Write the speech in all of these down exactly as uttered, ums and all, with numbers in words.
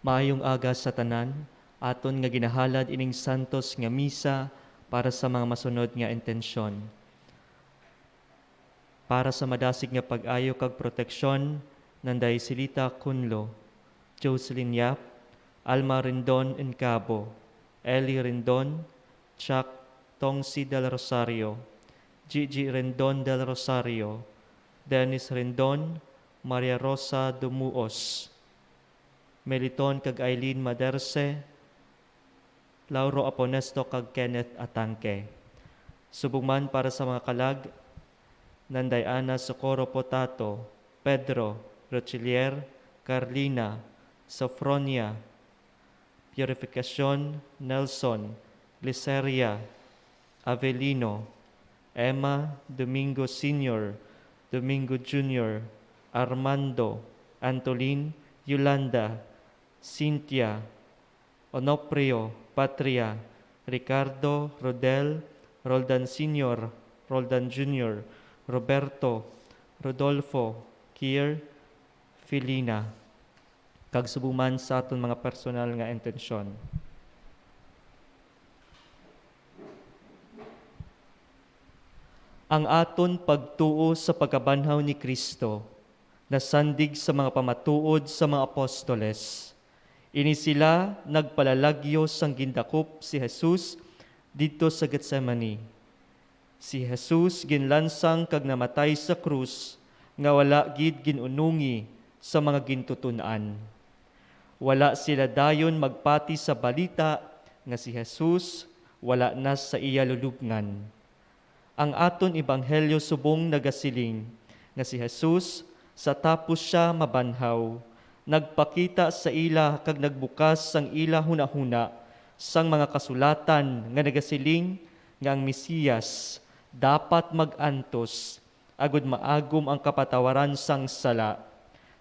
Maayong aga sa tanan, aton nga ginahalad ining santos nga misa para sa mga masunod nga intensyon. Para sa madasig nga pag-ayo kag proteksyon, Nanday Silita Cunlo, Jocelyn Yap, Alma Rendon Encabo, Eli Rendon, Chuck Tongsi del Rosario, Gigi Rendon del Rosario, Dennis Rendon, Maria Rosa Dumuos, Meliton kag Aileen Maderse, Lauro Aponesto kag Kenneth Atangke. Subong man para sa mga kalag, Nanday Ana Socorro Potato, Pedro, Rochelier, Carlina, Sofronia, Purificacion, Nelson, Liceria, Avelino, Emma, Domingo Senior, Domingo Junior, Armando, Antolin, Yolanda, Cynthia, Onofrio, Patria, Ricardo, Rodel, Roldan Senior, Roldan Junior, Roberto, Rodolfo, Kier, Felina, kag subong man sa aton mga personal nga intensyon. Ang aton pagtuo sa pagkabanhaw ni Cristo nasandig sa mga pamatuod sa mga apostoles. Ini sila nagpalalagyo sang gindakop si Jesus didto sa Getsemani. Si Jesus ginlansang kag namatay sa krus nga wala gid gin-unongi sa mga gintuton-an. Wala sila dayon magpati sa balita nga si Jesus wala na sa iya lulubngan. Ang aton ebanghelyo subong nagasiling nga si Jesus, sa tapos sia mabanhaw, nagpakita sa ila kag nagbukas sang ila hunahuna sang mga kasulatan nga nagasiling nga ang Mesias dapat mag-antos agud maagom ang kapatawaran sang sala.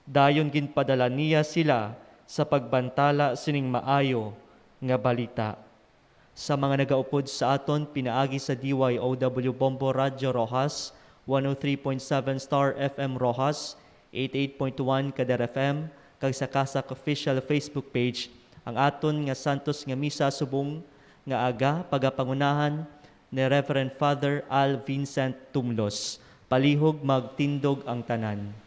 Dayon ginpadala niya sila sa pagbantala sining maayo nga balita. Sa mga nagaupod sa aton pinaagi sa D Y O W Bombo Radyo Roxas, one oh three point seven Star F M Roxas, eighty-eight point one Kader F M, kag sa CASAC official Facebook page, ang aton nga santos nga misa subong nga aga pagapangunahan ni Reverend Father Al Vincent Tumlos. Palihog magtindog ang tanan.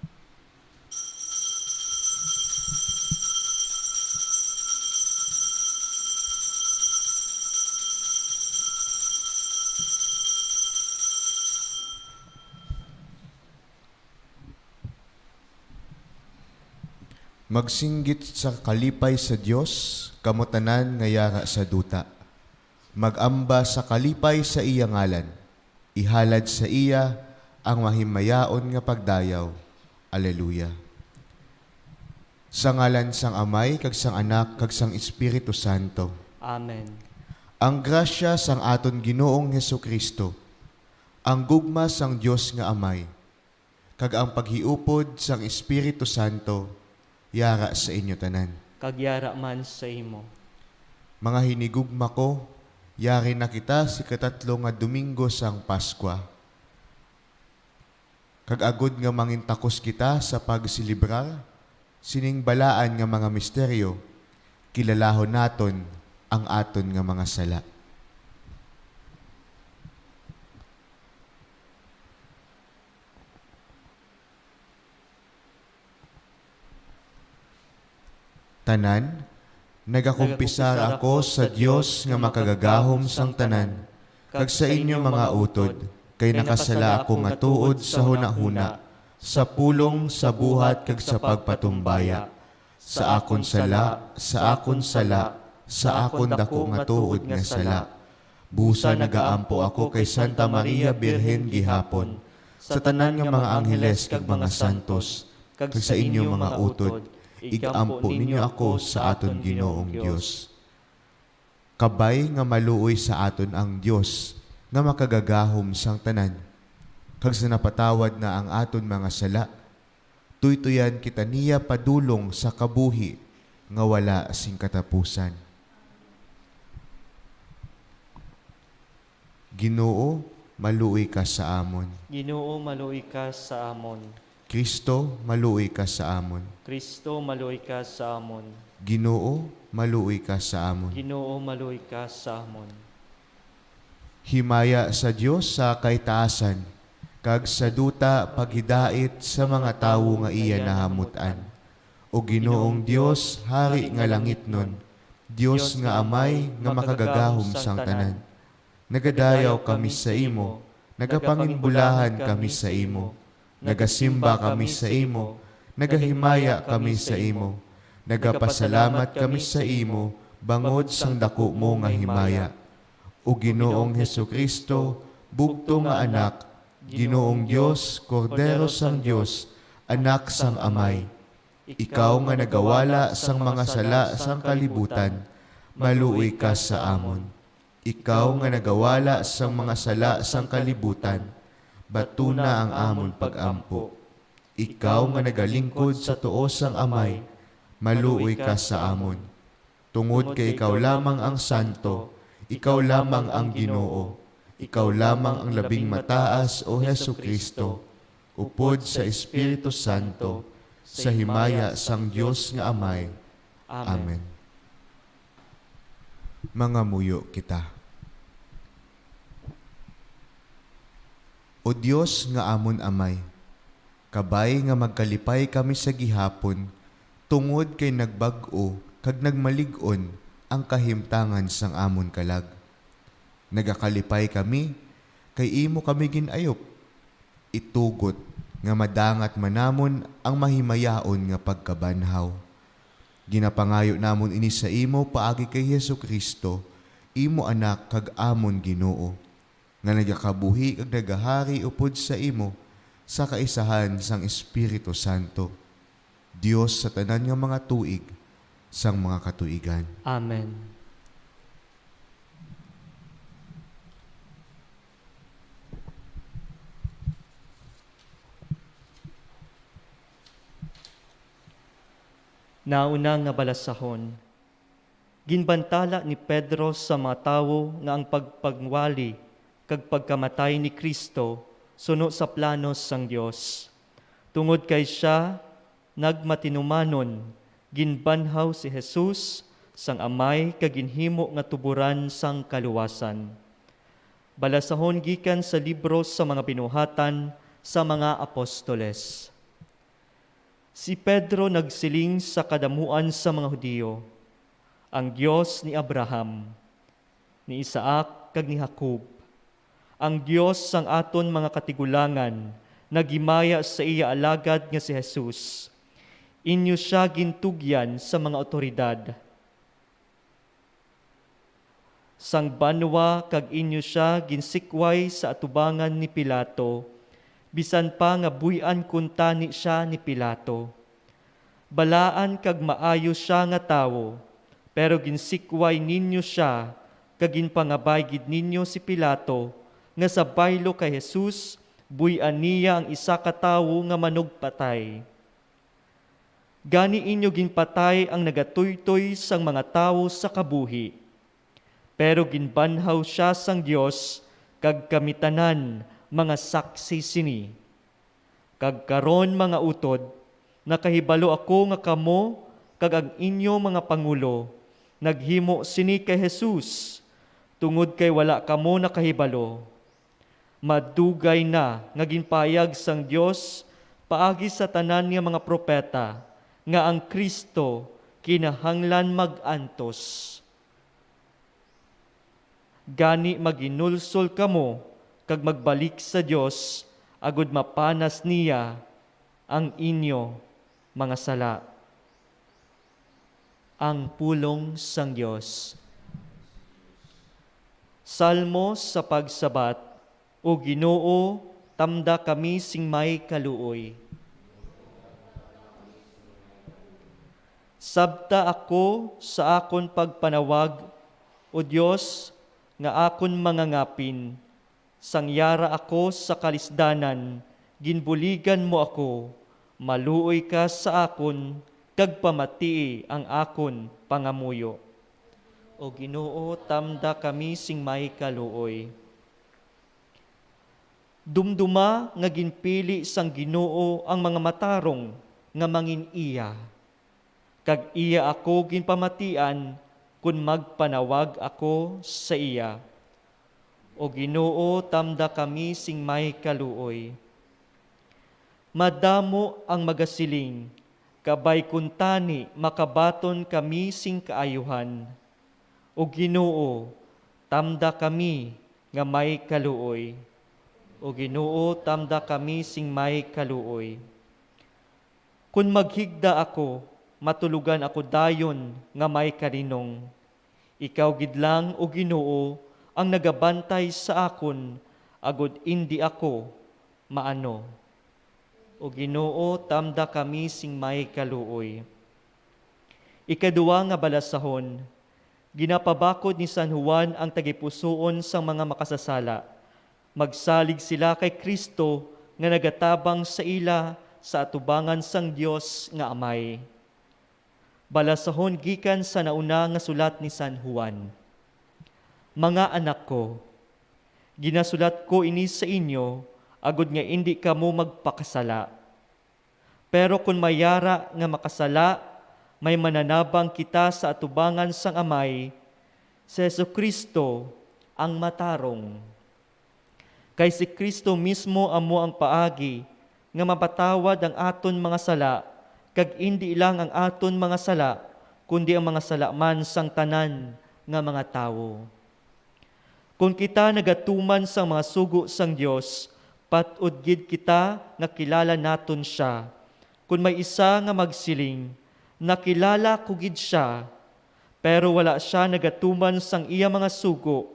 Magsinggit sa kalipay sa Dios, kamo tanan nga yara sa duta. Mag-amba sa kalipay sa iya ngalan. Ihalad sa iya ang mahimayaon nga pagdayaw. Aleluya. Sa ngalan sang Amay, kag sang Anak, kag sang Espiritu Santo. Amen. Ang grasya sang aton Ginoong Jesu-Cristo, ang gugma sang Dios nga Amay, kag ang paghiupod sang Espiritu Santo yara sa inyo tanan. Kag yara man sa imo. Mga hinigugma ko, yari na kita sa ikatatlo nga Domingo sang Paskwa. Kag agod nga mangintakos kita sa pagselebrar sining balaan nga mga misteryo, kilalahon naton ang aton nga mga sala. Tanan, nagakumpisar ako sa Dios nga makagagahom sang tanan, kag sa inyo mga utod, kay nakasala ako nga tuod sa hunahuna, sa pulong, sa buhat, kag sa pagpatumbaya. Sa akon sala, sa akon sala, sa akon daku nga tuod nga sala. Busa nagaampo ako kay Santa Maria Birhen gihapon, sa tanan nga mga angheles kag mga santos, kag sa inyo mga utod, ig-ampo ninyo ako sa aton Ginoong Dios. Kabay nga maluoy sa aton ang Dios nga makagagahom sang tanan, kag sa napatawad na ang aton mga sala, tuytoyan kita niya padulong sa kabuhi nga wala sing katapusan. Ginoo, maluoy ka sa amon. Ginoo, maluoy ka sa amon. Kristo, maluoy ka sa amon. Kristo, maluoy ka sa amon. Ginoo, maluoy ka sa amon. Ginoo, maluoy ka sa amon. Himaya sa Dios sa kaitaasan, kag sa duta paghidait sa mga tawo nga iya nahamut-an. O Ginoong Dios, Hari nga langitnon, Dios nga Amay nga makagagahom sang tanan. Nagadayaw kami sa imo, nagapanginbulahan kami sa imo, nagasimba kami sa imo, nagahimaya kami sa imo, nagapasalamat kami sa imo bangod sang daku mo nga himaya. O Ginoong Jesu-Cristo, bugto nga Anak, Ginoong Dios, Kordero sang Dios, Anak sang Amay, ikaw nga nagawala sang mga sala sang kalibutan, maluoy ka sa amon. Ikaw nga nagawala sang mga sala sang kalibutan, batuna ang amon pag-ampo. Ikaw nga nagalingkod sa tuo sang Amay, maluoy ka sa amon. Tungod kay ikaw lamang ang santo, ikaw lamang ang Ginoo, ikaw lamang ang labing mataas, O Jesu-Cristo, upod sa Espiritu Santo, sa himaya sang Dios nga Amay. Amen. Amen. Mangamuyo kita. O Dios nga amon Amay, kabay nga magkalipay kami sa gihapon, tungod kay nagbag-o kag nagmalig-on ang kahimtangan sang amon kalag. Nagakalipay kami, kay imo kami gin-ayop. Itugot nga madangat man namon ang mahimayaon nga pagkabanhaw. Ginapangayo namon ini sa imo paagi kay Jesu-Cristo, imo Anak kag amon Ginoo, nga nagakabuhi kag nagahari upod sa imo sa kaisahan sang Espiritu Santo, Dios sa tanan nga mga tuig sang mga katuigan. Amen. Nauna nga balasahon, ginbantala ni Pedro sa mga tawo nga ang pagpangwali kag pagkamatay ni Cristo suno sa planos sang Dios, tungod kay sia nagmatinumanon ginbanhaw si Jesus sang Amay kag ginhimo nga tuboran sang kaluwasan. Balasahon gikan sa libro sa mga Binuhatan sa mga Apostoles. Si Pedro nagsiling sa kadamuan sa mga Hudiyo, "Ang Dios ni Abraham, ni Isaac, kag ni Jacob, ang Dios sang aton mga katigulangan naghimaya sa iya alagad nga si Jesus, inyo sia gintugyan sa mga awtoridad sang banwa kag inyo sia ginsikway sa atubangan ni Pilato, bisan pa nga buy-an kuntani sia ni Pilato. Balaan kag maayo sia nga tawo, pero ginsikway ninyo sia kag ginpangabay gid ninyo si Pilato nga sa baylo kay Jesus buy-an niya ang isa ka tawo nga manugpatay. Gani inyo ginpatay ang nagatuytoy sang mga tawo sa kabuhi, pero ginbanhaw sia sang Dios, kag kami tanan mga saksi sini. Kag karon, mga utod, nakahibalo ako nga kamo kag ang inyo mga pangulo naghimo sini kay Jesus, tungod kay wala kamo nakahibalo. Madugay na nga ginpahayag sang Dios paagi sa tanan nga mga propeta nga ang Cristo kinahanglan mag-antos. Gani, maghinulsol kamo kag magbalik sa Dios, agod mapanas niya ang inyo mga sala. Ang pulong sang Dios. Salmo sa pagsabat. O Ginoo, tamda kami sing may kaluoy. Sabta ako sa akon pagpanawag, O Dios, nga akon mangangapin. Sang yara ako sa kalisdanan, ginbuligan mo ako. Maluoy ka sa akon, kag pamatii ang akon pangamuyo. O Ginoo, tamda kami sing may kaluoy. Dumduma nga ginpili sang Ginoo ang mga matarong nga mangin-iya. kag iya ako ginpamatian kon magpanawag ako sa iya. O Ginoo, tamda kami sing may kaluoy. Madamo ang magasiling, "Kabay kuntani makabaton kami sing kaayuhan." O Ginoo, tamda kami nga may kaluoy. O Ginoo, tamda kami sing may kaluoy. Kon maghigda ako, matulogan ako dayon nga may kalinong. Ikaw gid lang, O Ginoo, ang nagabantay sa akon, agod indi ako maano. O Ginoo, tamda kami sing may kaluoy. Ikaduha nga balasahon, ginapabakod ni San Juan ang tagipusoon sang mga makasasala. Magsalig sila kay Cristo nga nagatabang sa ila sa atubangan sang Dios nga Amay. Balasahon gikan sa nauna nga sulat ni San Juan. Mga anak ko, ginasulat ko ini sa inyo agod nga indi kamo magpakasala. Pero kon may yara nga makasala, may mananabang kita sa atubangan sang Amay, si Jesu-Cristo ang matarong. Kay si Cristo mismo amo ang paagi nga mapatawad ang aton mga sala, kag indi lang ang aton mga sala, kundi ang mga sala man sang tanan nga mga tawo. Kon kita nagatuman sang mga sugo sang Dios, pat-od gid kita nga kilala naton sia. Kon may isa nga magsiling, "Nakilala ko gid sia," pero wala sia nagatuman sang iya mga sugo,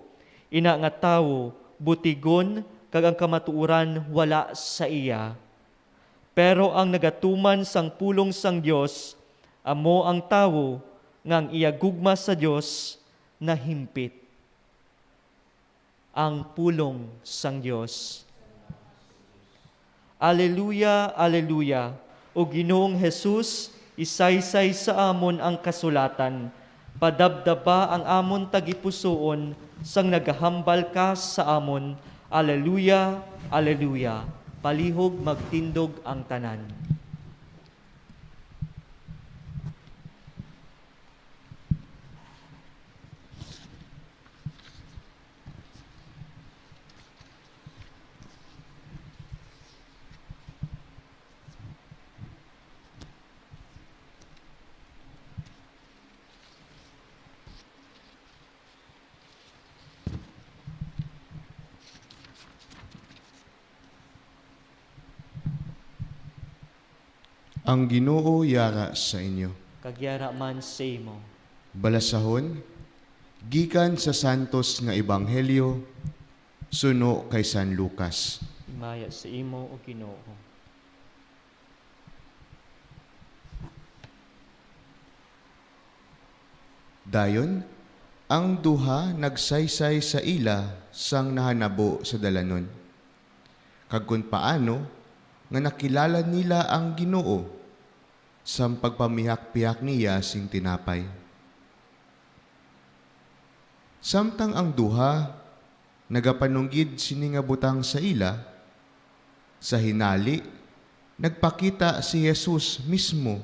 ina nga tawo butigon kag ang kamatuoran wala sa iya. Pero ang nagatuman sang pulong sang Dios amo ang tawo nga ang iya gugma sa Dios nahimpit. Ang pulong sang Dios. Aleluya, aleluya. O Ginoong Jesus, isaysay sa amon ang kasulatan. Padabdaba ang amon tagipusoon sang nagahambal ka sa amon. Aleluya, aleluya. Palihog magtindog ang tanan. Ang Ginoo yara sa inyo. Kag yara man sa imo. Balasahon gikan sa Santos nga Ebanghelyo suno kay San Lucas. Himaya sa imo, O Ginoo. Dayon, ang duha nagsaysay sa ila sang nahanabo sa dalanon, kag kon paano nga nakilala nila ang Ginoo sang pagpamihak-pihak niya sing tinapay. Samtang ang duha nagapanunggid sini nga butang sa ila, sa hinali nagpakita si Jesus mismo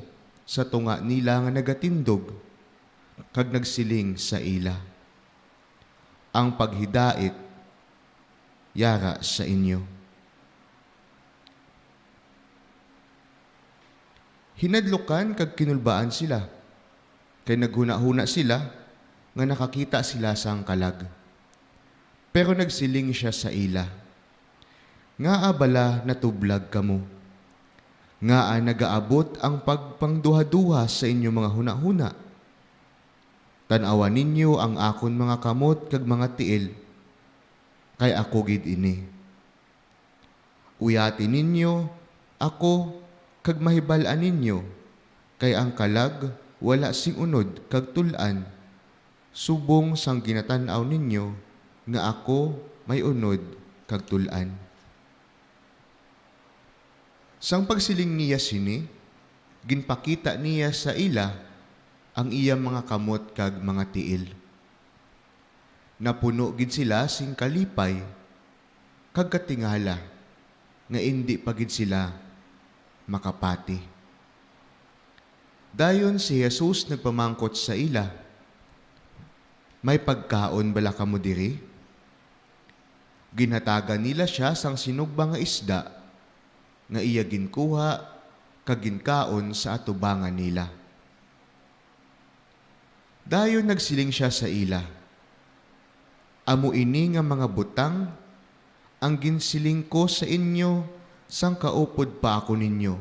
sa tunga nila nga nagatindog, kag nagsiling sa ila, "Ang paghidait yara sa inyo." Hinadlukan kag kinulbaan sila, kay naghunahuna sila nga nakakita sila sang kalag. Pero nagsiling sia sa ila, "Ngaa bala natublag kamo? Ngaa nagaabot ang pagpangduhaduha sa inyo mga hunahuna? Tan-awa ninyo ang akon mga kamot kag mga tiil, kay ako gid ini. Uyati ninyo ako kag mahibal-an ninyo, kay ang kalag wala sing unod kag tul-an, subong sang ginatan-aw ninyo nga ako may unod kag tul-an." Sang pagsiling niya sini, ginpakita niya sa ila ang iya mga kamot kag mga tiil. Napuno gid sila sing kalipay kag katingala nga indi pa gid sila makapati. Dayon si Jesus nagpamangkot sa ila, "May pagkaon bala kamo diri?" Ginhatagan nila sia sang sinugba nga isda nga iya ginkuha kag ginkaon sa atubangan nila. Dayon nagsiling sia sa ila, "Amo ini nga mga butang ang ginsiling ko sa inyo sang kaupod pa ako ninyo.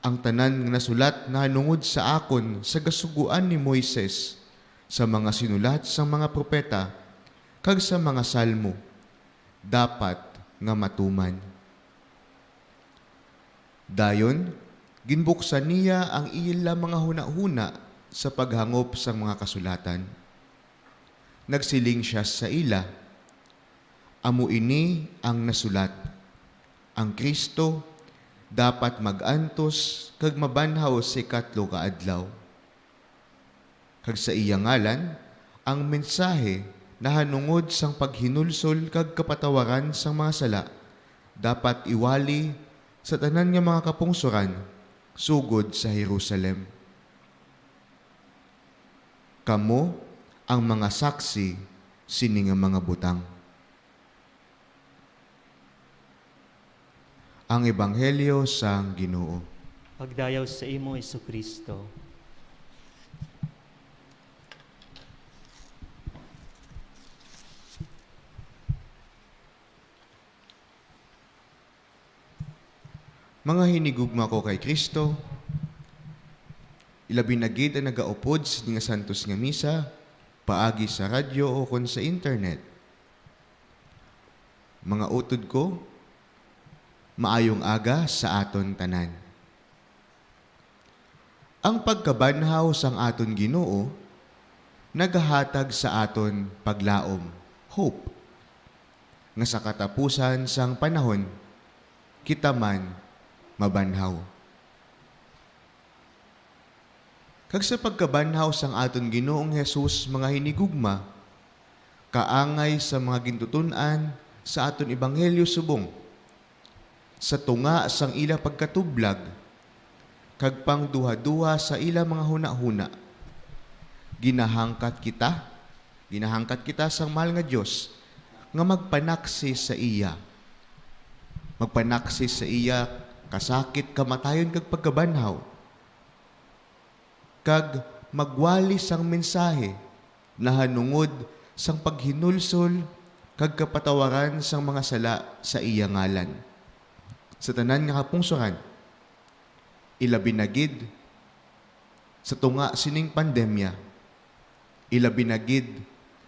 Ang tanan nga nasulat nahanungod sa akon sa Kasugoan ni Moises, sa mga sinulat sang mga propeta, kag sa mga Salmo, dapat nga matuman." Dayon, ginbuksan niya ang ila mga hunahuna sa paghangop sang mga kasulatan. Nagsiling sia sa ila, "Amo ini ang nasulat, 'Ang Cristo dapat mag-antos kag mabanhaw sa ikatlo ka adlaw.' Kag sa iya ngalan, ang mensahe nahanungod sang paghinulsol kag kapatawaran sang mga sala dapat iwali sa tanan nga mga kapungsoran sugod sa Jerusalem. Kamo ang mga saksi sini nga mga butang." Ang Ebanghelyo sang Ginoo. Pagdayaw sa imo, Jesucristo. Mga hinigugma ko kay Cristo, ilabi na gid ang nagaupod sini nga santos nga misa, paagi sa radyo o kon sa internet. Mga utod ko, maayong aga sa aton tanan. Ang pagkabanhaw sang aton Ginoo nagahatag sa aton paglaom, hope, nga sa katapusan sang panahon kita man mabanhaw. Kag sa pagkabanhaw sang aton Ginoong Jesus, mga hinigugma, kaangay sa mga gintuton-an sa aton ebanghelyo subong, sa tunga sang ila pagkatublag kag pangduhaduha sa ila mga hunahuna, ginahangkat kita, ginahangkat kita sang Mahal nga Dios nga magpanaksi sa iya, magpanaksi sa iya kasakit, kamatayon, kag pagkabanhaw, kag magwali sang mensahe nahanungod sang paghinulsol kag kapatawaran sang mga sala sa iya ngalan, sa tanan nga kapungsoran, ilabi na gid sa tunga sining pandemya, ilabi na gid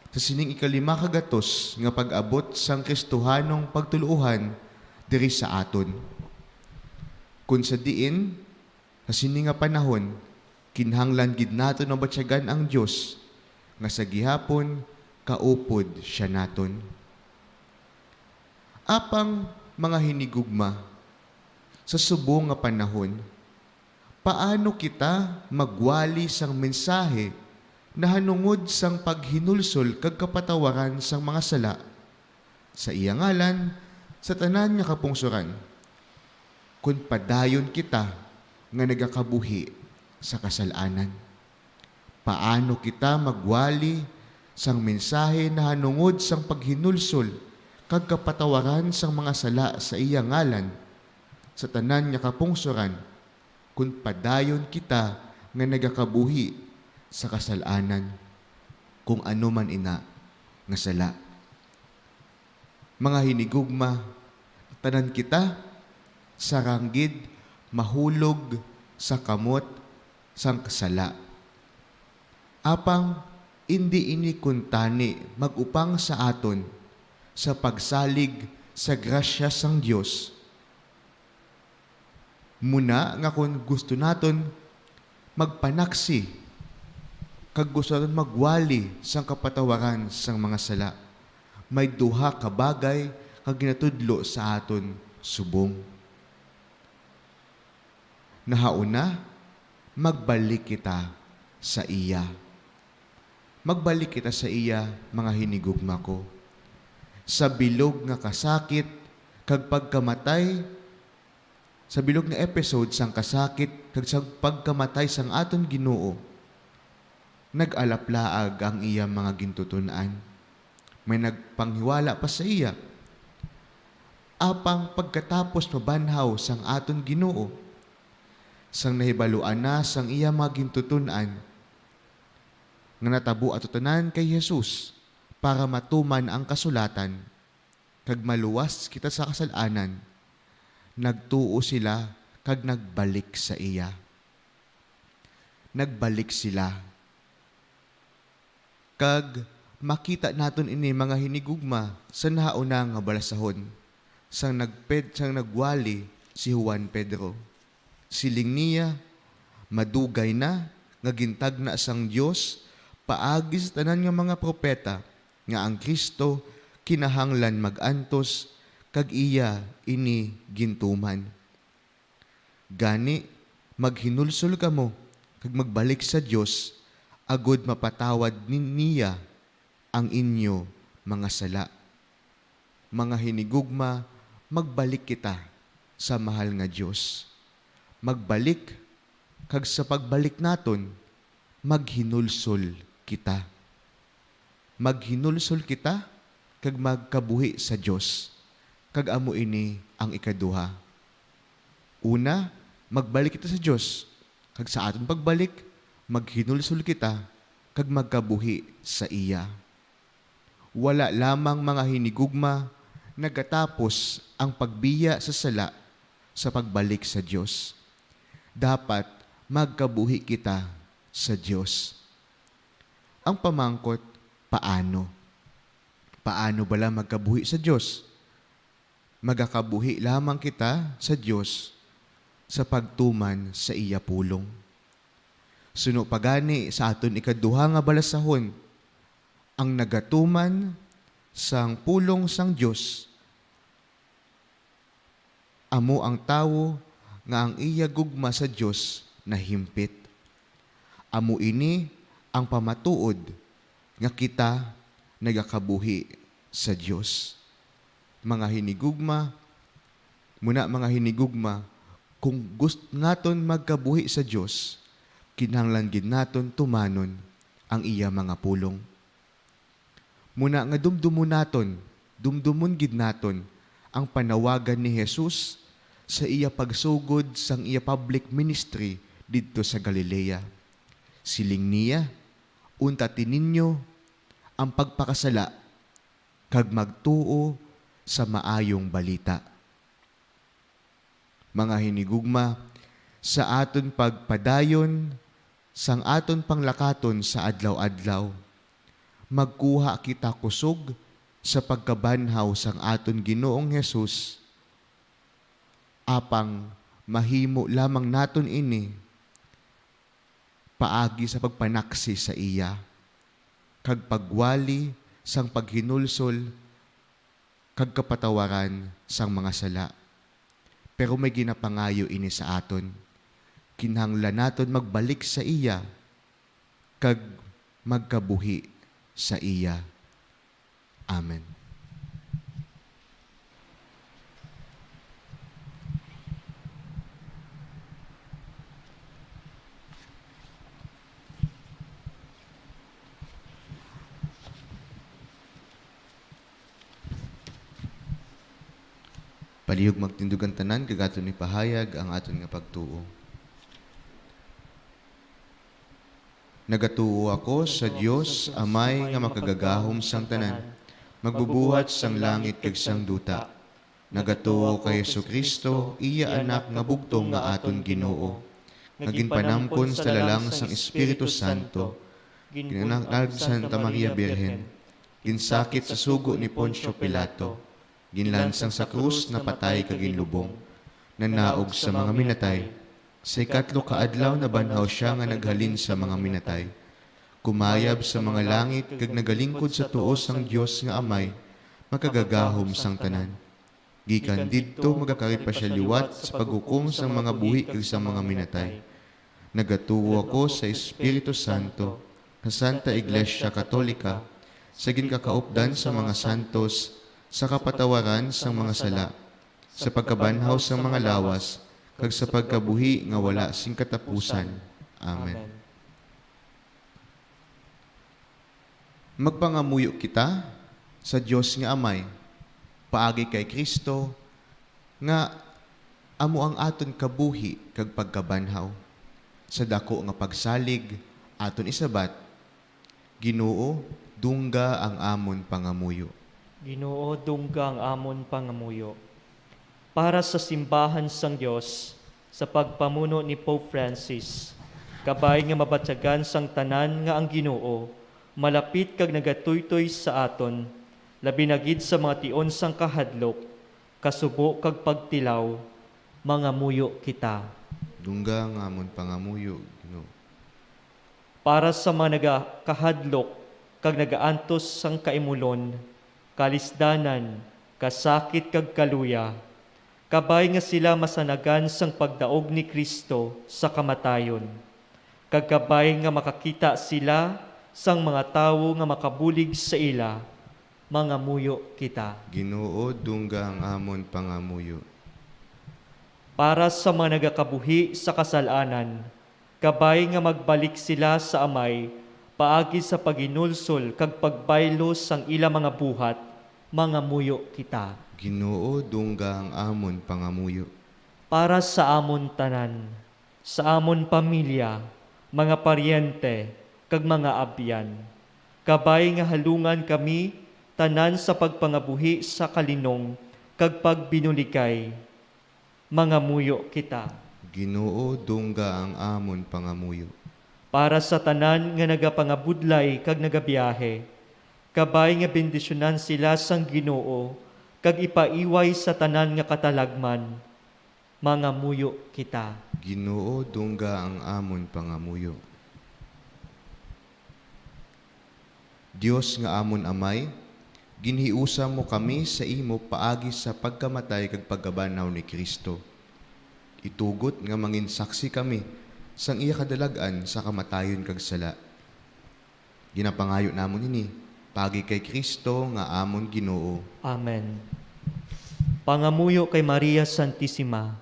sa sining ikalima ka gatos nga pag-abot sang Kristohanong pagtuluohan diri sa aton. Kon sa diin, sa sini nga panahon, kinahanglan gid naton mabatyagan ang Dios, nga sa gihapon kaupod sia naton. Apang, mga hinigugma, sa subong nga panahon, paano kita magwali sang mensahe nahanungod sang paghinulsol kag kapatawaran sang mga sala sa iya ngalan sa tanan nga kapungsoran, kon padayon kita nga nagakabuhi sa kasal-anan? Paano kita magwali sang mensahe nahanungod sang paghinulsol kag kapatawaran sang mga sala sa iya ngalan sa tanan nga kapungsoran, kon padayon kita nga nagakabuhi sa kasal-anan, kon ano man ina nga sala? Mga hinigugma, tanan kita sarang gid mahulog sa kamot sang sala. Apang indi ini kuntani mag-upang sa aton sa pagsalig sa grasya sang Dios. Muna nga kon gusto naton magpanaksi kag gusto naton magwali sang kapatawaran sang mga sala, may duha ka bagay nga ginatudlo sa aton subong. Nahauna, magbalik kita sa iya. Magbalik kita sa iya, mga hinigugma ko. Sa bilog nga kasakit kag pagkamatay Sa bilog nga episode sang kasakit kag sa pagkamatay sang aton Ginoo, nag-alaplaag ang iya mga gintuton-an. May nagpanghiwala pa sa iya. Apang pagkatapos mabanhaw sang aton Ginoo, sang nahibaluan na sang iya mga gintuton-an nga natabo ato tanan kay Jesus para matuman ang kasulatan, kag maluwas kita sa kasal-anan, nagtuo sila kag nagbalik sa iya. Nagbalik sila. Kag makita naton ini, mga hinigugma, sa nahauna nga balasahon, sang nagped-, sang nagwali si Juan Pedro. Siling niya, madugay na nga gintagna sang Dios paagi sa tanan nga mga propeta nga ang Cristo kinahanglan mag-antos, kag iya ini gintuman. Gani, maghinulsol kamo kag magbalik sa Dios, agod mapatawad ni-, niya ang inyo mga sala. Mga hinigugma, magbalik kita sa mahal nga Dios. Magbalik, kag sa pagbalik naton, maghinulsol kita. Maghinulsol kita kag magkabuhi sa Dios, kag amo ini ang ikaduha. Una, magbalik kita sa Dios, kag sa aton pagbalik, maghinulsol kita kag magkabuhi sa iya. Wala lamang, mga hinigugma, nagatapos ang pagbiya sa sala sa pagbalik sa Dios. Dapat magkabuhi kita sa Dios. Ang pamangkot, paano? Paano bala magkabuhi sa Dios? Magakabuhi lamang kita sa Dios sa pagtuman sa iya pulong. Suno pa gani sa aton ikaduha nga balasahon, ang nagatuman sang pulong sang Dios amo ang tawo nga ang iya gugma sa Dios nahimpit. Amo ini ang pamatuod nga kita nagakabuhi sa Dios. Mga hinigugma, muna, mga hinigugma, kung gust-, naton magkabuhi sa Dios, kinahanglan gid naton tumanon ang iya mga pulong. Muna nga dumdumon naton, dumdumon gid naton ang panawagan ni Jesus sa iya pagsugod sang iya public ministry didto sa Galilea. Siling niya, "Untati ninyo ang pagpakasala kag magtuo sa Maayong Balita." Mga hinigugma, sa aton pagpadayon sang aton panglakaton sa adlaw-adlaw, magkuha kita kusog sa pagkabanhaw sang aton Ginoong Jesus, apang mahimo lamang naton ini paagi sa pagpanaksi sa iya, kag pagwali sang paghinulsol kag kapatawaran sang mga sala. Pero may ginapangayo ini sa aton. Kinahanglan naton magbalik sa iya kag magkabuhi sa iya. Amen. Palihog magtindog ang tanan, kag aton ipahayag ang aton nga pagtuo. Nagatuo ako sa Dios Amay nga Makagagahom sang tanan, magbubuhat sang langit kag sang duta. Nagatuo kay Jesu-Cristo, iya Anak nga bugtong nga aton Ginoo, nga ginpanamkon sa lalang sang Espiritu Santo, ginanak-, ginanak-, Santa Maria Birhen, ginsakit sa sugo ni Poncio Pilato, ginlansang sa krus, napatay kag ginlubong, nanaog sa mga minatay. Sa ikatlo ka adlaw nabanhaw sia nga naghalin sa mga minatay. Kumayab sa mga langit kag nagalingkod sa tuo sang Dios nga Amay, Makagagahom sang tanan. Gikan didto, magakari pa sia liwat sa paghukom sang mga buhi kag sang mga minatay. Nagatuo ako sa Espiritu Santo, sa Santa Iglesia Katolika, sa ginkakaupdan sang mga santos, sa kapatawaran sang mga sala, sa pagkabanhaw sang mga lawas, kag sa pagkabuhi nga wala sing katapusan. Amen. Magpangamuyo kita sa Dios nga Amay, paagi kay Cristo, nga amo ang aton kabuhi kag pagkabanhaw. Sa daku nga pagsalig, aton isabat, Ginoo, dungga ang amon pangamuyo. Ginoo, dungga ang amon pangamuyo. Para sa simbahan sang Dios, sa pagpamuno ni Pope Francis, kabay nga mabatyagan sang tanan nga ang Ginoo malapit kag nagatuytoy sa aton, labi na gid sa mga tion sang kahadlok, kasubo kag pagtilaw, mangamuyo kita. Dungga ang amon pangamuyo, Ginoo. Para sa mga nagakahadlok kag nagaantos sang kaimulon, kalisdanan, kasakit kag kaluya, kabay nga sila masanagan sang pagdaog ni Cristo sa kamatayon, kag kabay nga makakita sila sang mga tawo nga makabulig sa ila, mangamuyo kita. Ginoo, dungga ang amon pangamuyo. Para sa mga nagakabuhi sa kasal-anan, kabay nga magbalik sila sa Amay paagi sa paghinulsol kag pagbaylo sang ila mga buhat, mangamuyo kita. Ginoo, dungga ang amon pangamuyo. Para sa amon tanan, sa amon pamilya, mga paryente, kag mga abyan, kabay nga halungan kami tanan sa pagpangabuhi sa kalinong kag pagbinuligay, mangamuyo kita. Ginoo, dungga ang amon pangamuyo. Para sa tanan nga nagapangabudlay kag nagabiyahe, kabay nga bendisyunan sila sang Ginoo kag ipaiway sa tanan nga katalagman, mangamuyo kita. Ginoo, dungga ang amon pangamuyo. Dios nga amon Amay, ginhiusa mo kami sa imo paagi sa pagkamatay kag pagkabanhaw ni Cristo. Itugot nga mangin saksi kami sang iya kadalag-an sa kamatayon kag sala. Ginapangayo namon ini paagi kay Cristo nga amon Ginoo. Amen. Pangamuyo kay Maria Santisima.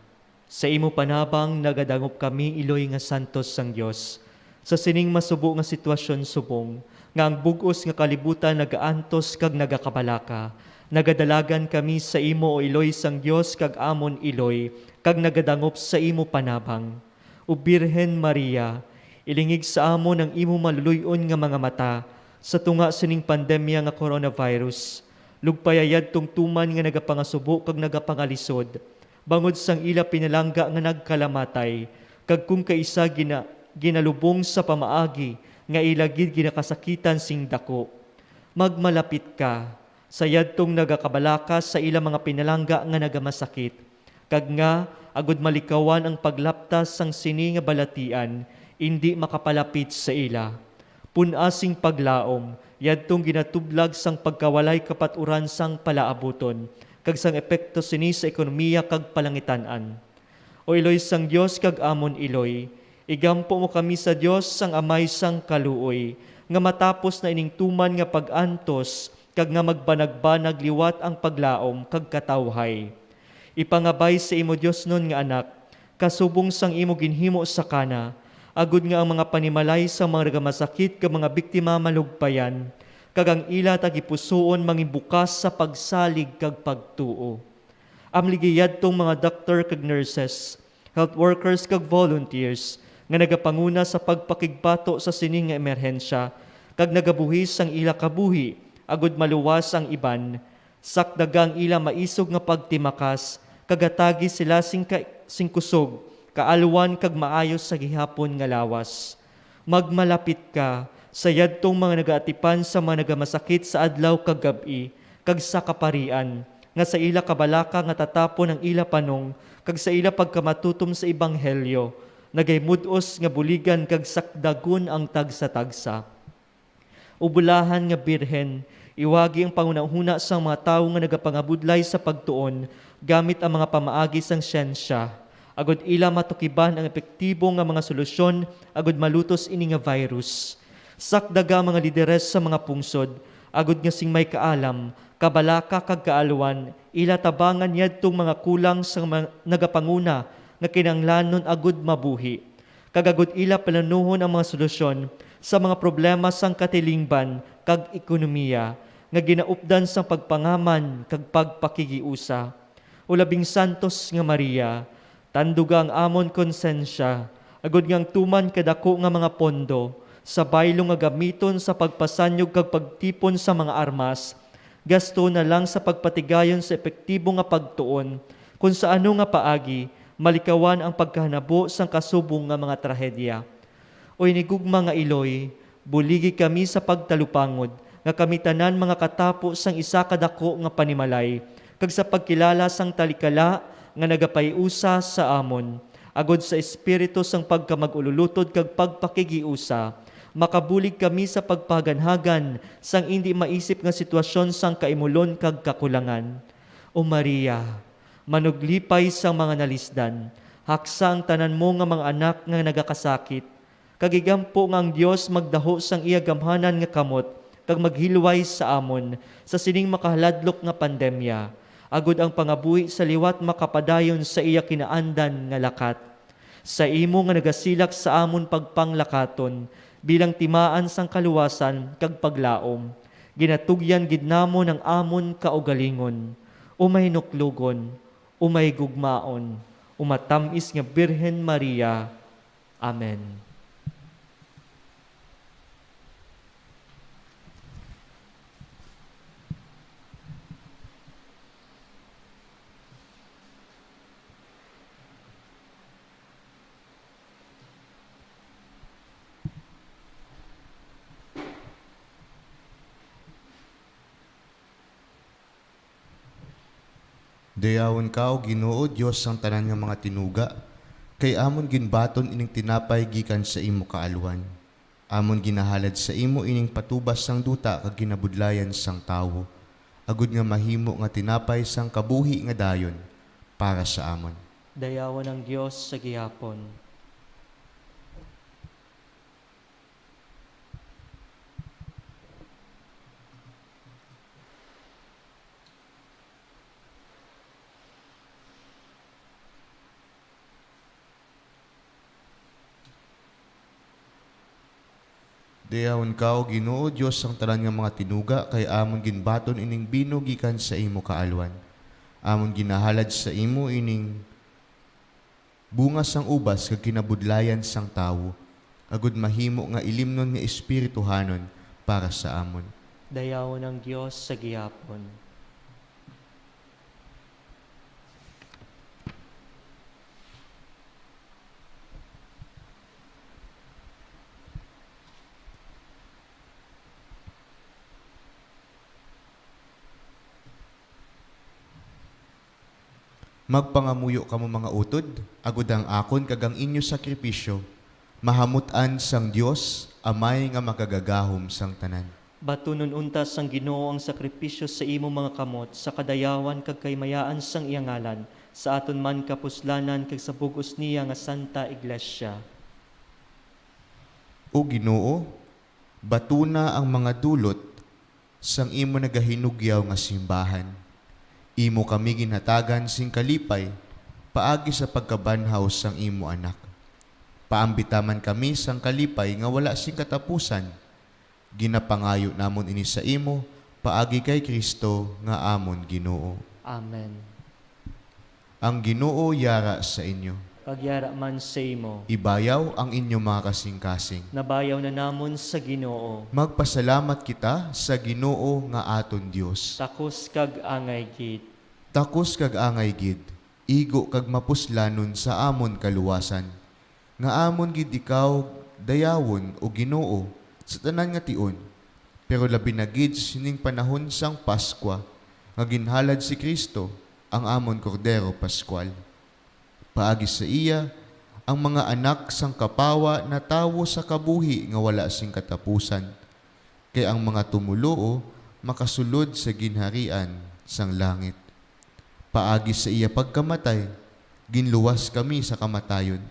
Sa imo panabang nagadangop kami, iloy nga santos sang Dios. Sa sining masubo nga sitwasyon subong nga ang bug-os nga kalibutan nagaantos kag nagakabalaka, nagadalagan kami sa imo, O iloy sang Dios kag amon iloy, kag nagadangop sa imo panabang. O Birhen Maria, ilingig sa amon ang imo maluloy-on nga mga mata sa tunga sining pandemya nga coronavirus. Lugpaya yadtong tuman nga nagapangasubo kag nagapangalisod bangod sang ila pinalangga nga nagkalamatay, kag kon kaisa gina-, ginalubong sa pamaagi nga ila gid ginakasakitan sing daku. Magmalapit ka sa yadtong nagakabalaka sa ila mga pinalangga nga nagamasakit, kag nga, agud malikawan ang paglaptas sang sini nga balatian, indi makapalapit sa ila. Pun-a sing paglaom, yadtong ginatublag sang pagkawalay kapaturan sang palaabuton, kag sang epekto sini sa ekonomiya kag palangitan-an. O iloy sang Dios kag amon iloy, igampo mo kami sa Dios sang Amay sang kaluoy, nga matapos na ining tuman nga pag-antos, kag nga magbanagbanag liwat ang paglaom kag katawhay. Ipangabay sa imo diosnon nga Anak, kasubong sang imo ginhimo sa Cana, agud nga ang mga panimalay sang mga nagamasakit kag mga biktima malugpayan, kag ang ila tagipusoon mangin bukas sa pagsalig kag pagtuo. Amligi yadtong mga doktor kag nurses, health workers kag volunteers nga nagapanguna sa pagpakigbato sa sini nga emerhensya, kag nagabuhi sang ila kabuhi agud maluwas ang iban. Sakdaga ang ila maisog nga pagtimakas, kag hatagi sila sing ka-, sing kusog, kaalwan, kag maayo sa gihapon nga lawas. Magmalapit ka sa yadtong mga nagaatipan sa mga nagamasakit sa adlaw kag gab-i, kag sa kaparian, nga sa ila kabalaka nga tatapon ang ila panong, kag sa ila pagkamatutom sa ebanghelyo, nagahimud-os nga buligan kag sakdagon ang tagsa-tagsa. O bulahan nga Birhen, iwagi ang panghunahuna sang mga tawo nga nagapangabudlay sa pagtuon gamit ang mga pamaagi sang siyensya, agud ila matukiban ang epektibo nga mga solusyon agud malutos ini nga virus. Sakdaga ang mga lideres sa mga pungsod, agud nga sing may kaalam, kabalaka kag kaalwan, ila tabangan yadtong mga kulang sang mga nagapanguna nga kinahanglanon agud mabuhi, kag agud ila planuhon ang mga solusyon sa mga problema sang katilingban kag ekonomiya nga ginaupdan sang pagpangaman kag pagpakigiusa. O labing santos nga Maria, tanduga ang amon konsensya, agud nga ang tuman ka dako nga mga pondo sa baylo nga gamiton sa pagpasanyog kag pagtipon sa mga armas, gasto na lang sa pagpatigayon sa epektibo nga pagtuon, kon sa ano nga paagi malikawan ang pagkahanabo sang kasubong nga mga trahedya. O hinigugma nga Iloy, buligi kami sa pagtalupangod nga kami tanan mga katapo sang isa ka dako nga panimalay, kag sa pagkilala sang talikala nga nagapaiusa sa amon, agud sa espiritu sang pagkamag-ululutod kag pagpakigiusa, makabulig kami sa pagpahaganhagan sang indi maisip nga sitwasyon sang kaimulon kag kakulangan. O Maria, manuglipay sang mga nalisdan, haksa ang tanan mo nga mga anak nga nagakasakit, kag igampo nga ang Dios magdaho sang iya gamhanan nga kamot kag maghilway sa amon sa sining makahaladlok nga pandemya, agud ang pangabuhi sa liwat makapadayon sa iya kinaandan nga lakat. Sa imo nga nagasilak sa amon pagpanglakaton bilang timaan sang kaluwasan kag paglaom, ginatugyan gid namon ang amon kaugalingon, o mahinuklogon, o mahigugmaon, o matam-is nga Birhen Maria. Amen. Dayawon ka, O Ginoo, Dios sang tanan nga mga tinuga, kay amon ginbaton ining tinapay gikan sa imo kaalwan. Amon ginahalad sa imo ining patubas sang duta kag kinabudlayan sang tawo, agud nga mahimo nga tinapay sang kabuhi nga dayon para sa amon. Dayawon ang Dios sa gihapon. Dayawon ka, O Ginoo, Dios sang tanan nga mga tinuga, kay amon ginbaton ining bino gikan sa imo kaalwan. Amon ginahalad sa imo ining bunga sang ubas kag kinabudlayan sang tawo, agud mahimo nga ilimnon nga espirituhanon para sa amon. Dayawon ang Dios sa gihapon. Magpangamuyo kamo, mga utod, agud ang akon kag ang inyo sakripisyo mahamut-an sang Dios, Amay nga Makagagahom sang tanan. Batunon unta sang Ginoo ang sakripisyo sa imo mga kamot sa kadayawan kag kahimayaan sang iya ngalan, sa aton man kapuslanan kag sa bug-os niya nga Santa Iglesia. O Ginoo, batuna ang mga dulot sang imo nagahinugyaw nga simbahan. Imo kami ginhatagan sing kalipay paagi sa pagkabanhaw sang imo Anak. Paambita man kami sang kalipay nga wala sing katapusan. Ginapangayo namon ini sa imo paagi kay Cristo nga amon Ginoo. Amen. Ang Ginoo yara sa inyo. Kag yara man sa imo. Ibayaw ang inyo mga kasingkasing. Nabayaw na namon sa Ginoo. Magpasalamat kita sa Ginoo nga aton Dios. Takos kag angay gid. Takos kag angay gid, igo kag mapuslanon sa amon kaluwasan, nga amon gid ikaw dayawon, O Ginoo, sa tanan nga tion, pero labi na gid sining panahon sang Pascua, nga ginhalad si Cristo, ang amon Kordero Pascual. Paagi sa iya, ang mga anak sang kapawa natawo sa kabuhi nga wala sing katapusan, kay ang mga tumoluo makasulod sa ginharian sang langit. Paagi sa iya pagkamatay, ginluwas kami sa kamatayon,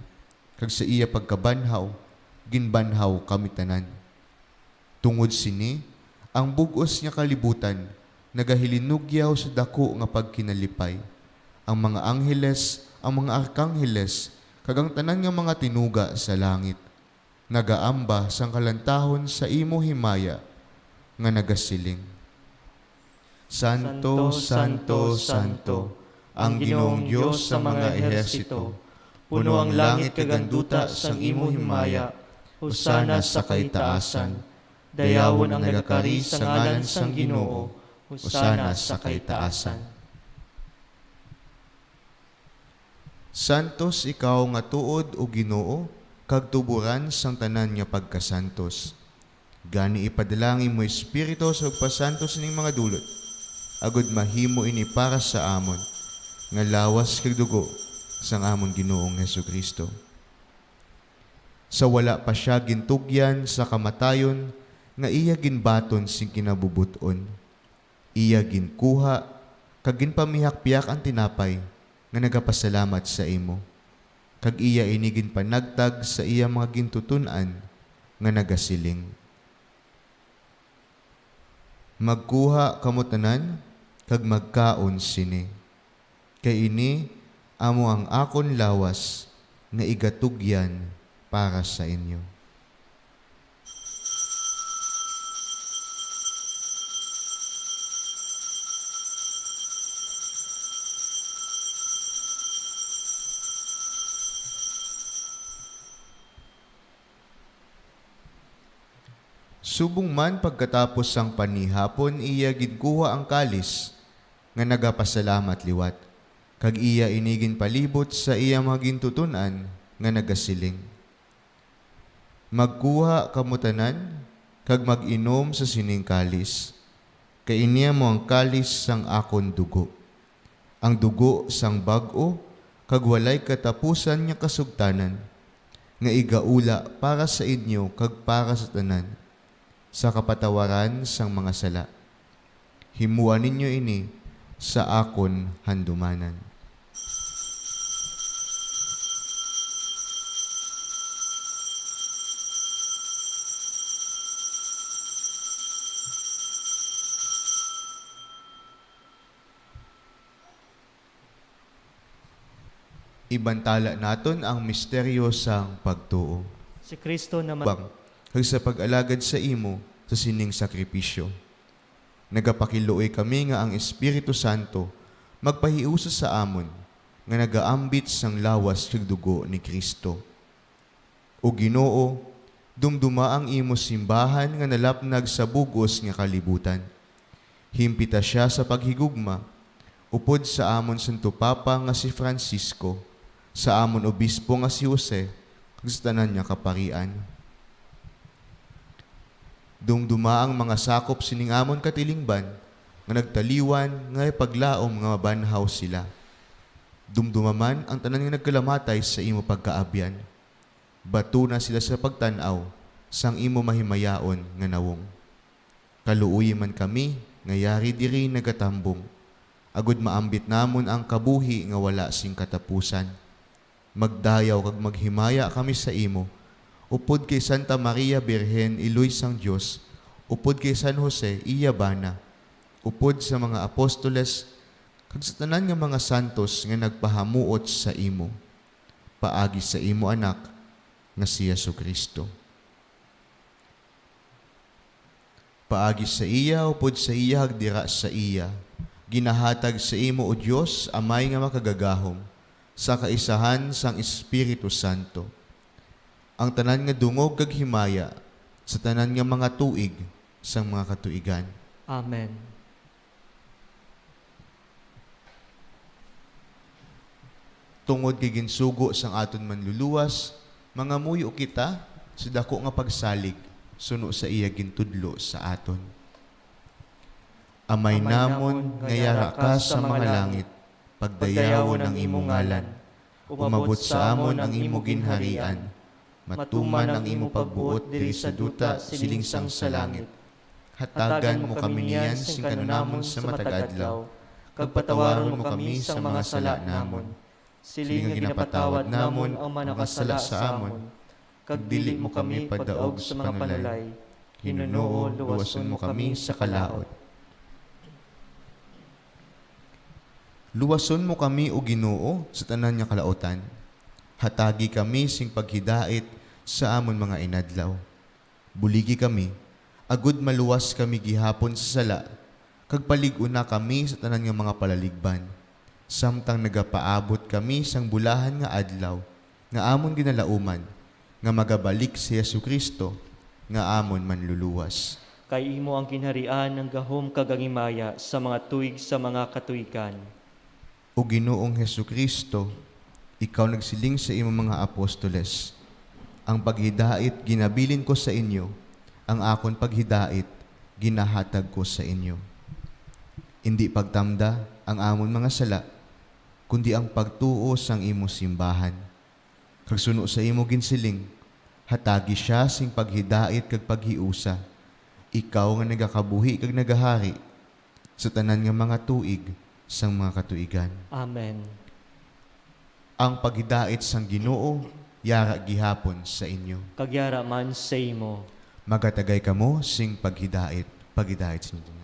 kag sa iya pagkabanhaw, ginbanhaw kami tanan. Tungod sini, ang bug-os nga kalibutan nagahilinugyaw sa daku nga pagkinalipay, Ang mga angheles, ang mga arkangheles, kag ang tanan nga mga tinuga sa langit nagaamba sang kalantahon sa imo himaya nga nagasiling: Santo, santo, santo, ang Ginoong Dios sa mga ehersito. Puno ang langit kag ang duta sang imo himaya. Hosana sa kaitaasan. Dayawon ang nagakari sa ngalan sang Ginoo. Hosana sa kaitaasan. Santos ikaw nga tuod, O Ginoo, kag tuboran sang tanan nga pagkasantos. Gani ipadala ang imo Espiritu sa pagpasantos sining mga dulot, agod mahimo ini para sa amon nga lawas kag dugo sang amon Ginoong Jesu-Cristo. Sa wala pa sia gintugyan sa kamatayon, nga iya ginbaton sing kinabubot-on, iya ginkuha kag ginpamihakpiak ang tinapay nga nagapasalamat sa imo, kag iya ini ginpanagtag sa iya mga gintuton-an nga nagasiling: Magkuha kamo tanan kag magkaon sini, kay ini amo ang akon lawas nga igatugyan para sa inyo. Subong man, pagkatapos sang panihapon, iya ginkuha ang kalis nga nagapasalamat liwat, kag iya ini ginpalibot sa iya mga gintuton-an nga nagasiling: Magkuha kamo tanan kag mag-inom sa sining kalis, kay ini amo ang kalis sang akon dugo, ang dugo sang bag-o kag walay katapusan nga kasugtanan, nga igaula para sa inyo kag para sa tanan, sa kapatawaran sang mga sala. Himoa ninyo ini sa akon handumanan. Ibantala naton ang misteryo sang pagtuo. Si Kristo naman. Bang, kag sa pag-alagad sa imo sa sining sakripisyo, nagapakiluoy kami nga ang Espiritu Santo magpahiusa sa amon nga nagaambit sang lawas kag dugo ni Kristo. O Ginoo, dumduma ang imo simbahan nga nalapnag sa bug-os nga kalibutan. Himpita sia sa paghigugma, upod sa amon Santo Papa nga si Francisco, sa amon Obispo nga si Jose, kag sa tanan nga kaparian. Dumduma ang mga sakop sining amon katilingban nga nagtaliwan nga ipaglaom nga mabanhaw sila. Dumduma man ang tanan nga nagkalamatay sa imo pagkaabyan. Batuna sila sa pagtan-aw sang imo mahimayaon nga nawong. Kaluoyi man kami nga yari diri nagatambong, agud maambit namon ang kabuhi nga wala sing katapusan. Magdayaw kag maghimaya kami sa imo, upod kay Santa Maria Birhen, iloy sang Dios, upod kay San Jose, iya bana, upod sa mga apostoles, kag sa tanan nga mga santos nga nagpahamuot sa imo, paagi sa imo Anak nga si Jesu-Cristo. Paagi sa iya, upod sa iya, kag dira sa iya, ginahatag sa imo, O Dios, Amay nga makagagahom, sa kaisahan sang Espiritu Santo, ang tanan nga dungog kag himaya sa tanan nga mga tuig sang mga katuigan. Amen. Tungod kay ginsugo sang aton Manluluwas, mangamuyo kita sa daku nga pagsalig suno sa iya gintudlo sa aton. Amay namon nga yara ka sa mga langit, pagdayawon ang imo ngalan. Umabot sa amon ang imo ginharian. Matuman ang imo pagbuot diri sa duta siling sang sa langit. Hatagan mo kami niyan sing kanunamon sa matag adlaw, kag patawaron mo kami sang mga sala namon, siling nga ginapatawad namon ang mga nakasala sa amon, kag dili mo kami padaog sa mga panulay. Ginoo, luwason mo kami sa kalaut. Luwason mo kami, O Ginoo, sa tanan nga kalautan. Hatagi kami sing paghidait sa amon mga inadlaw. Buligi kami, agud maluwas kami gihapon sa sala, kag palig-una kami sa tanan nga mga palaligban, samtang nagapaabot kami sang bulahan nga adlaw nga amon ginalauman, nga magabalik si Jesu-Cristo nga amon Manluluwas. Kay imo ang ginharian, ang gahom, kag ang himaya sa mga tuig sa mga katuigan. O Ginoong Jesu-Cristo, ikaw nagsiling sa imo mga apostoles, "Ang paghidait ginabilin ko sa inyo, ang akon paghidait ginahatag ko sa inyo." Indi pagtamda ang amon mga sala, kundi ang pagtuo sang imo simbahan. Kag suno sa imo ginsiling, hatagi sia sing paghidait kag paghiusa, ikaw nga nagakabuhi kag nagahari sa tanan nga mga tuig sang mga katuigan. Amen. Ang paghidait sang Ginoo yara gihapon sa inyo. Kag yara man sa imo. Magatagay kamo sing paghidait, paghidait sa inyo.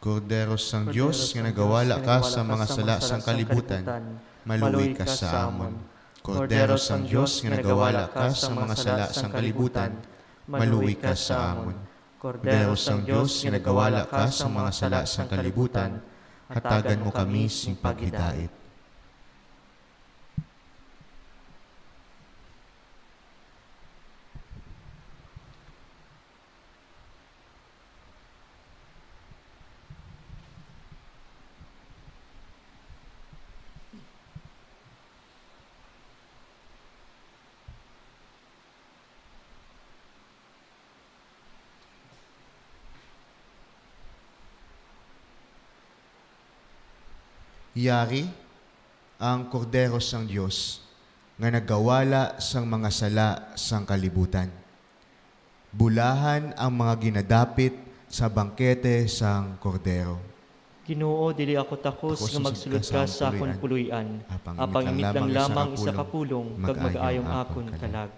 Kordero sang Dios, nga nagawala ka sa mga sala sang kalibutan, maluoy ka sa amon. Kordero sang Dios, nga nagawala ka sa mga sala sang kalibutan, maluoy ka sa amon. Kordero sang Dios, nga nagawala ka sa mga sala sang kalibutan, hatagan mo kami sing paghidait. Yari ang Kordero sang Dios nga nagawala sang mga sala sang kalibutan. Bulahan ang mga ginadapit sa bangkete sang Kordero. Ginoo, dili ako takos nga magsulod ka sa akon puloy-an, apang imit lang lamang isa ka pulong, kag mag-ayo ang akon kalag.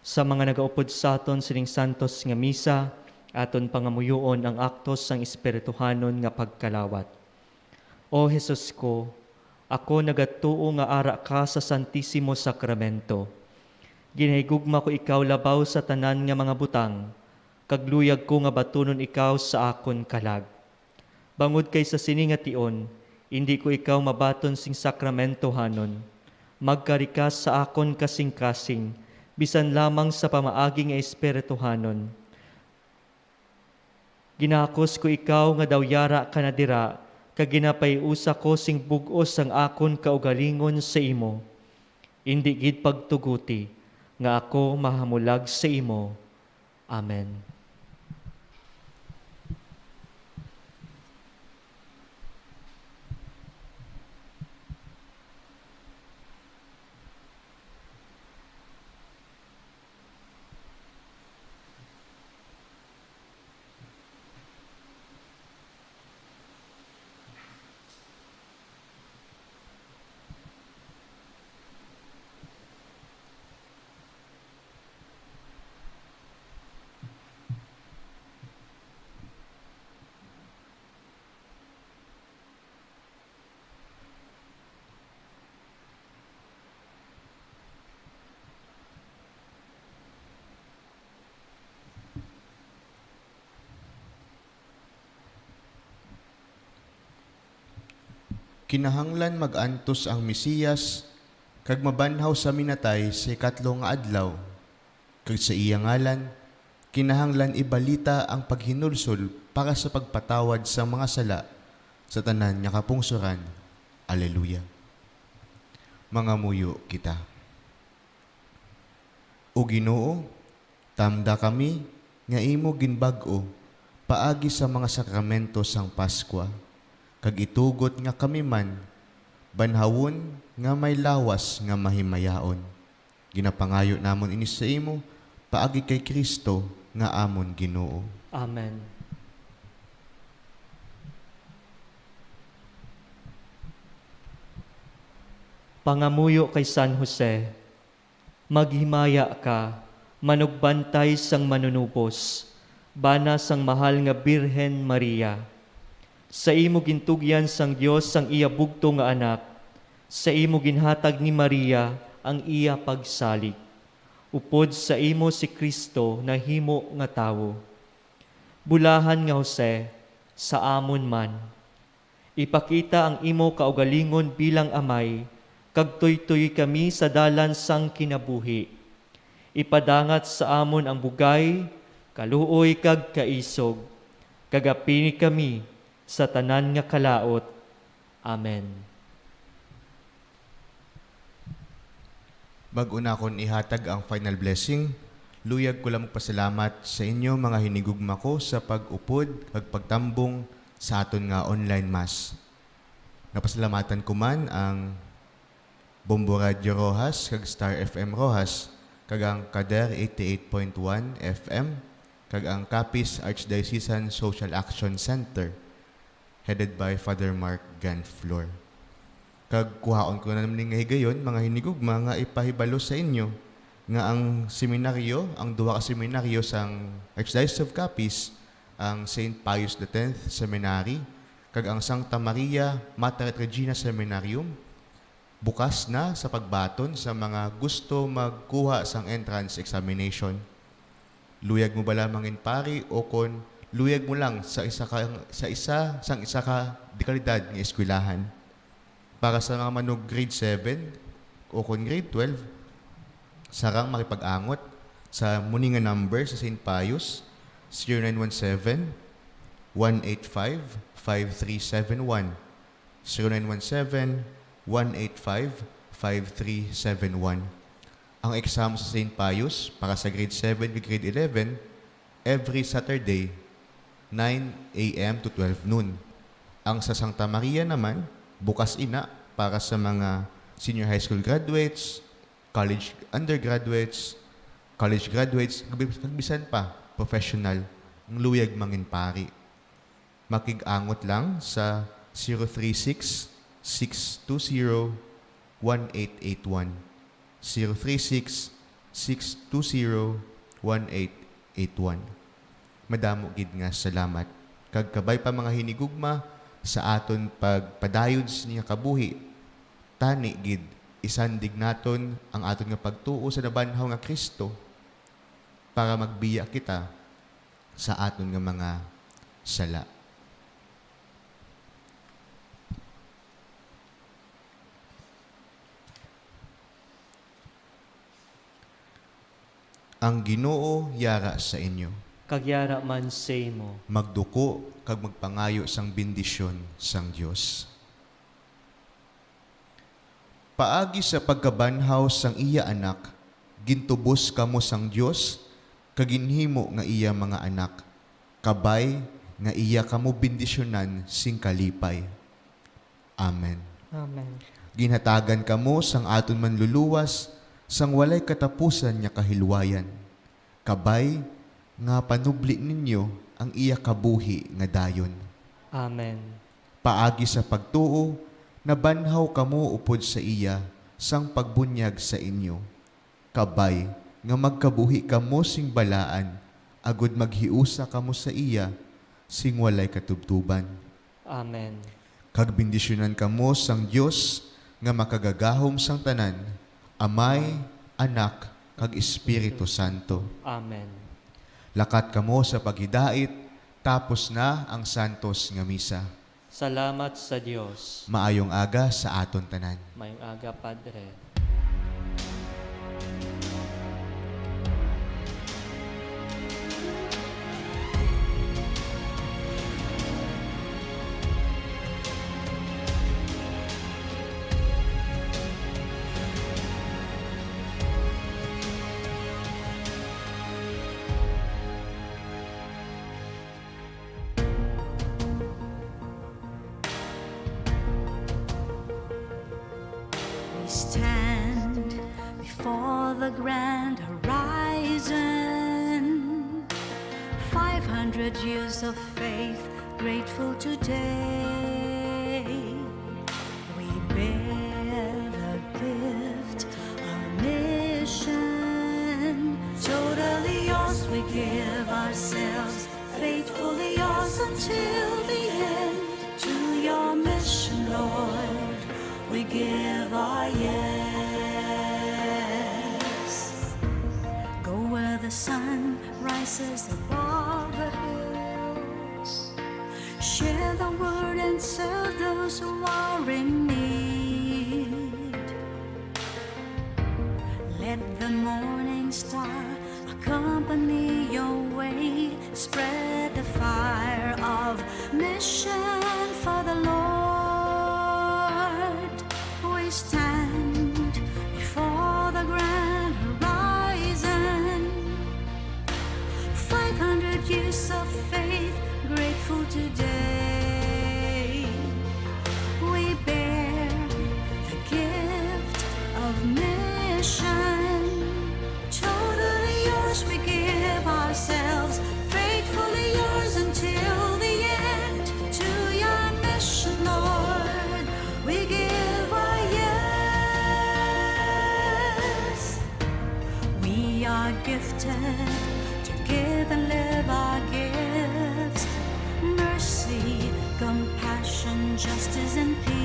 Sa mga nagaupod sa aton sining santos nga misa, aton pangamuyoon ang aktos sang espirituhanon nga pagkalawat. O Jesus ko, ako nagatuo nga ara ka sa Santisimo Sakramento. Ginahigugma ko ikaw labaw sa tanan nga mga butang, kag luyag ko nga batunon ikaw sa akon kalag. Bangod kay sa sini nga tion, indi ko ikaw mabaton sing sakramentohanon. Magkari ka sa akon kasingkasing, bisan lamang sa pamaagi nga espirituhanon. Ginahakos ko ikaw nga daw yara ka na dira, kag ginapaiusa ko sing bug-os ang akon kaugalingon sa imo. Indi gid pagtuguti nga ako mahamulag sa imo. Amen. Kinahanglan mag-antos ang Mesiyas kag mabanhaw sa minatay sa ikatlo nga adlaw, kag sa iya ngalan kinahanglan ibalita ang paghinulsol para sa pagpatawad sang mga sala sa tanan nga kapungsoran. Aleluya. Mangamuyo kita. O Ginoo, tamda kami nga imo ginbag-o paagi sa mga sakramento sang Pascua, kag itugot nga kami man banhawon nga may lawas nga mahimayaon. Ginapangayo namon ini sa imo paagi kay Cristo nga amon Ginoo. Amen. Pangamuyo kay San Jose. Maghimaya ka, manugbantay sang Manunubos, bana sang mahal nga Birhen Maria. Sa imo gintugyan sang Dios sang iya bugtong nga Anak, sa imo ginhatag ni Maria ang iya pagsalig. Upod sa imo si Cristo nahimo nga tawo. Bulahan nga Jose, sa amon man. Ipakita ang imo kaugalingon bilang amay, kag tuytoy kami sa dalan sang kinabuhi. Ipadangat sa amon ang bugay, kaluoy, kag kaisog, kag apini kami sa tanan nga kalaut. Amen. Bag-o nakon ihatag ang final blessing, luyag ko lang magpasalamat sa inyo, mga hinigugma ko, sa pag-upod kag pagtambong sa aton nga online mass. Napasalamatan ko man ang Bombo Radio Roxas kag Star F M Roxas, kag ang Kader eighty-eight point one F M, kag ang Capiz Archdiocesan Social Action Center, headed by Father Mark Ganflor. Kag kuhaon ko na naman nga higayon, mga hinigugma, nga ipahibalo sa inyo nga ang seminaryo, ang duha ka seminaryo sang Archdiocese of Capiz, ang Saint Pius the Tenth Seminary kag ang Santa Maria Mater et Regina Seminarium, bukas na sa pagbaton sa mga gusto magkuha sang entrance examination. Luyag mo bala manginpari, o kon luyag mo lang sa isa ka, sa isa sang isa ka dekalidad nga eskwelahan? Para sa mga manug-grade seven o kon grade twelve, sarang makipag-angot sa muni nga number sa Saint Pius, zero nine one seven, one eight five, five three seven one, zero nine one seven, one eight five, five three seven one. Ang exam sa Saint Pius para sa grade seven ug grade eleven every Saturday, nine a m to twelve noon. Ang sa Santa Maria naman, bukas ina para sa mga senior high school graduates, college undergraduates, college graduates, kag bis-, kag bisan pa, professional, ang luyag manginpari. Makig-angot lang sa zero three six, six two zero, one eight eight one. Zero three six, six two zero, one eight eight one. Madamo gid nga salamat. Kag kabay pa, mga hinigugma, sa aton pagpadayon sa nga kabuhi, tani gid isandig naton ang aton nga pagtuo sa nabanhaw nga Cristo para magbiya kita sa aton nga mga sala. Ang Ginoo yara sa inyo. Kag yara man sa imo. Magduko kag magpangayo sang bendisyon sang Dios. Paagi sa pagkabanhaw sang iya Anak, gintubos kamo sang Dios, kag ginhimo nga iya mga anak, kabay nga iya kamo bendisyonan sing kalipay. Amen. Amen. Ginhatagan kamo sang aton Manluluwas sang walay katapusan nga kahilwayan. Kabay nga panubli ninyo ang iya kabuhi nga dayon. Amen. Paagi sa pagtuo, nabanhaw kamo upod sa iya sang pagbunyag sa inyo. Kabay nga magkabuhi kamo sing balaan, agud maghiusa kamo sa iya sing walay katubtuban. Amen. Kag bendisyonan kamo sang Dios nga makagagahom sang tanan, Amay, Anak, kag Espiritu Santo. Amen. Lakat kamo sa paghidait, tapos na ang santos nga misa. Salamat sa Dios. Maayong aga sa aton tanan. Mayong aga, Padre. We stand before the grand horizon. Five hundred years of faith, grateful today. We bear the gift of mission. Totally yours, we give ourselves. Faithfully yours until the end. To your mission, Lord, we give our yes. Go where the sun rises above the hills. Share the word and serve those who are in need. Let the morning star accompany your way. Spread the fire of mission for the Lord. We stand before the grand horizon. Five hundred years of faith, grateful today. We bear the gift of mission. Totally yours, we give ourselves. Faithfully yours until the end. To your mission, Lord, we give our yes. We are gifted to give and live our gifts. Mercy, compassion, justice, and peace.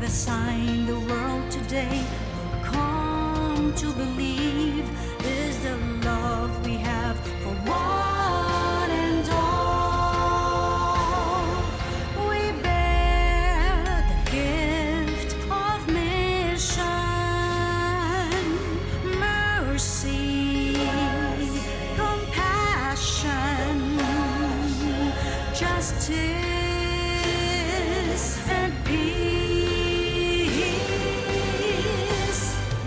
The sign the world today will come to believe is the love we have for one and all. We bear the gift of mission, mercy, compassion, justice, and peace.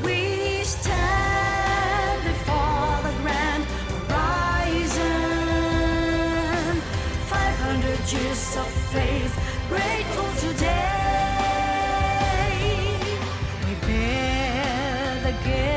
We stand before the grand horizon. Five hundred years of faith, grateful today. We bear the gift